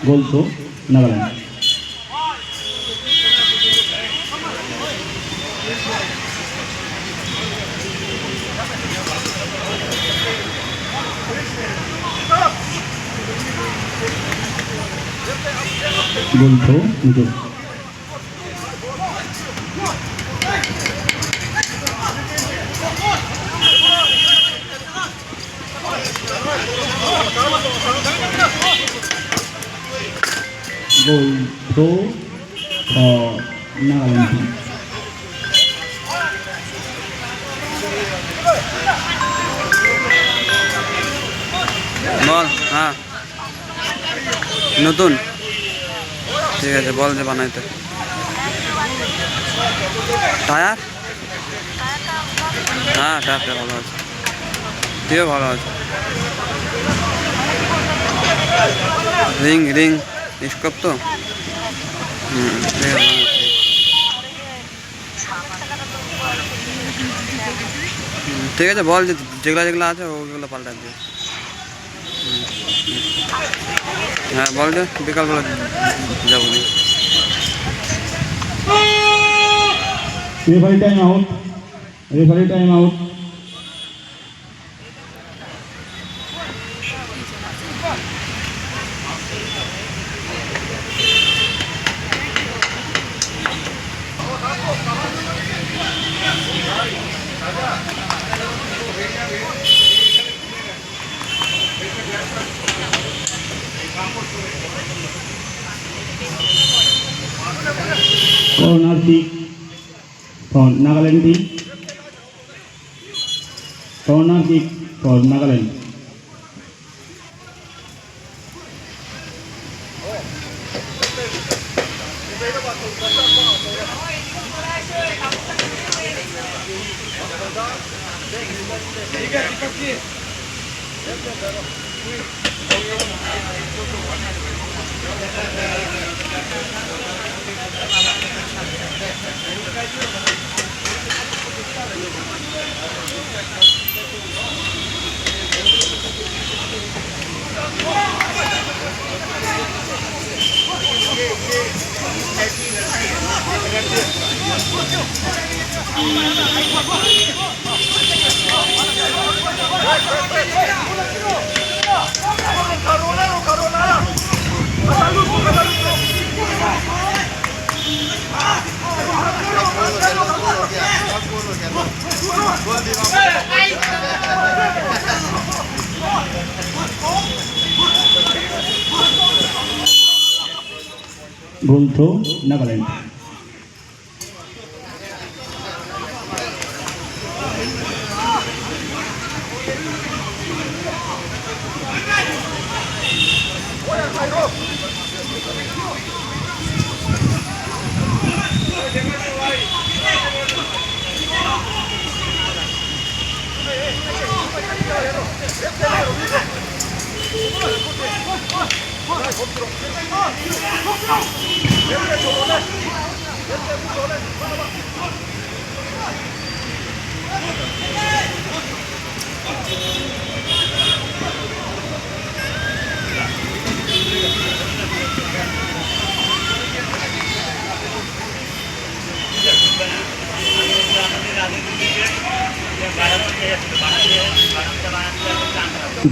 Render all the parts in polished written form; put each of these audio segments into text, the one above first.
Goal to Nagaland. Goal to Mizo. Goal throw for Nagaland team. বল। হ্যাঁ, নতুন। ঠিক আছে, বল যে বানাইতে টায়ার। হ্যাঁ, টায়ারটা ভালো আছে, তুইও ভালো আছে। Ring ring scope তো। হুম, ঠিক আছে। ঠিক আছে, বল যে যেগুলো যেগুলো আছে ওগুলো পাল্টা দিয়ে। হ্যাঁ, বল যে বিকালবেলা যাবো নি। Referee time out. Referee time out. Corner kick for Nagaland team. Corner kick for Nagaland. Goal throw Nagaland.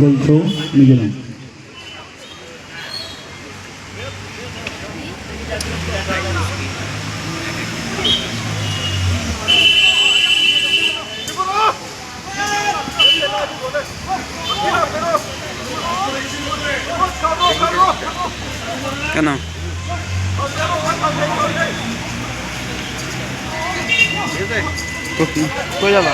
Goal throw Mizoram. কেন? কই যাবা?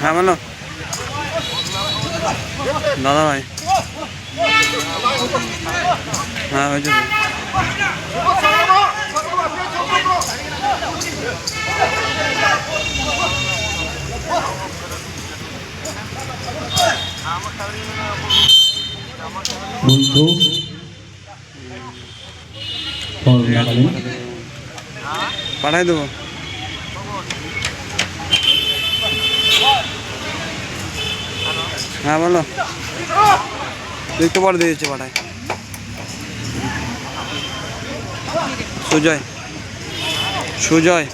হ্যাঁ বলো দাদা ভাই। হ্যাঁ হয়েছে তো। Goal 2 for Nagaland. পাঠাই দেবো। হ্যাঁ বলো, একটু পরে দিয়েছি, পাঠাই। সুজয়, সুজয়।